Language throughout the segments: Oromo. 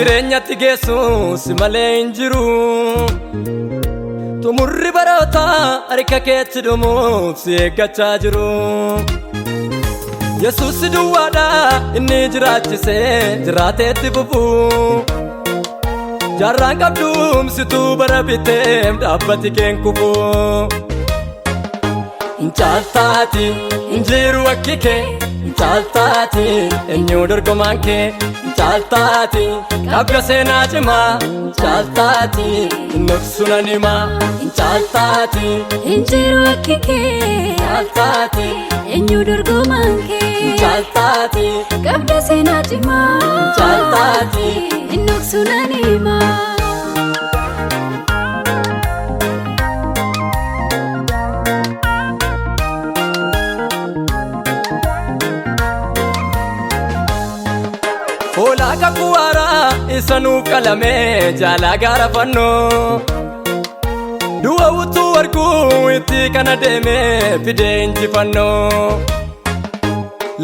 Jireenyatti geessu si malee hin jiru. Xumurri barootaa harka keetti dhumuuf si eeggachaa jiru. Yesuus si duwwaadha inni jiraachisee jiraateetti fufu. Jaarraan qabduumsituu bara biteem dhaabbati keen kufu. Hin caaltaati, hin jiru akki kee. Hin caaltaati, eenyu dorgomaan kee? Hin caaltaati, qabda seenaa cimaa. Hin caaltaati, hin dhoksu nan himaa. Hin caaltaati. Hin jiru akki kee. Hin caaltaati. Eenyu dorgomaan Hin kee? caaltaati. Qabda seenaa cimaa. Hin caaltaati. Hin dhoksu nan himaa. Hoolaa kakuu haaraa isa nuuf qalame jaalaa gaara fannoo. Du'a utuu arguu itti kana deeme fidee injifannoo.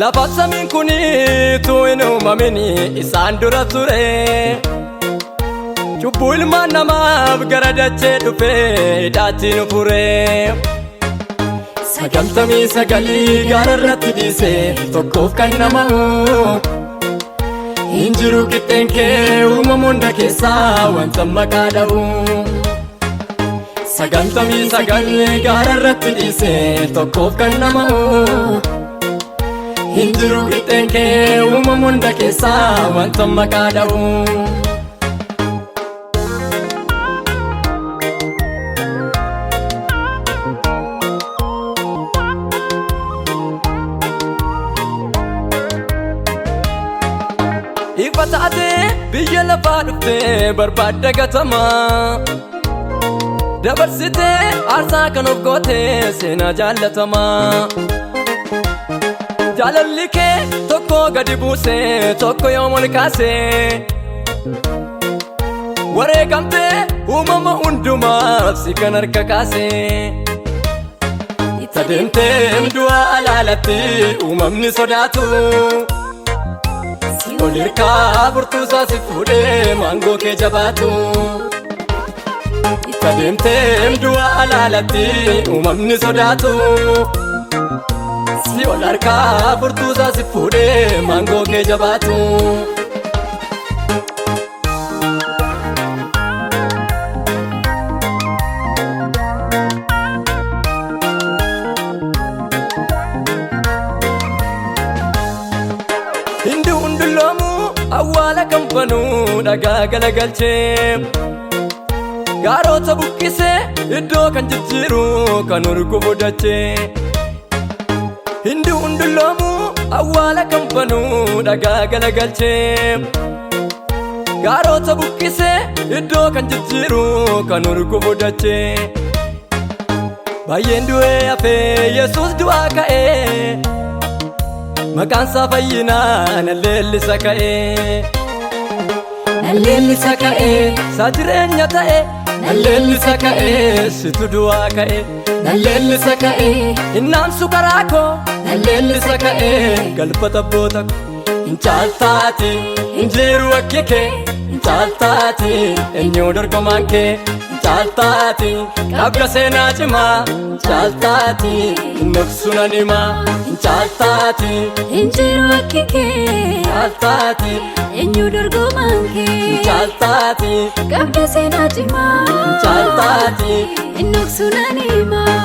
Lafa samiin kun utuu hin uumamin isaan dura ture. Cubbuu ilmaan namaaf gara dachee dhufee hidhaatti nu fure. 99 gaara irratti dhiise tokkoof kan nama. Hin jiru qixxeen kee uumama hunda keessaa wanta maqaa dha'u. 99 gaara irratti dhiise tokkoof kan nama. Hin jiru qixxeen kee uumama hunda keessaa wanta maqaa dha'u. Ifa taatee biyya lafaa dhuftee barbaadda gatamaa. Dabarsitee aarsaa kan of gootee seenaa jaallatamaa. Jaalalli kee tokko gadi buusee tokko yoom ol kaasee. Wareegamtee uumama hundumaaf si kan harka kaasee. Tadeemtee du'a alaalatti uumamni sodaatu. Ol hirkaa furtuusaa si fuudhee maangoo kee jabaatu. Tadeemtee du'a alaalatti uumamni sodaatu. Si ol harkaa furtuusaa si fuudhee maangoo kee jabaatu. Hindi hundulloomu awwaala kan banuu dhagaa galagalchee. Gaarota buqqisee iddoo kan jijjiiru kan urgufu dachee. Hindi hundulloomu awwaala kan banuu dhagaa galagalchee. Gaarota buqqisee iddoo kan jijjiiru kan urgufu dachee. Baay'een du'ee hafee Yesuus du'aa ka'ee. Maqaan isaa fayyinaa nan leellisa ka'ee. Nan leellisa ka'ee isaa jireenya ta'e. Nan leellisa ka'ee situ du'aa ka'e. Nan leellisa ka'ee innaamsu karaa koo. Nan leellisa ka'ee galfata abboota koo. Hin caaltaati, hin jiru akki kee. Hin caaltaati, eenyu dorgomaan kee? Hin caaltaati, qabda seenaa cimaa. Hin caaltaati, hin dhoksu nan himaa. Hin caaltaati. Hin jiru akki kee. Hin caaltaati. Eenyu dorgomaan Hin kee? caaltaati. Qabda seenaa cimaa. Hin caaltaati. Hin dhoksu nan himaa.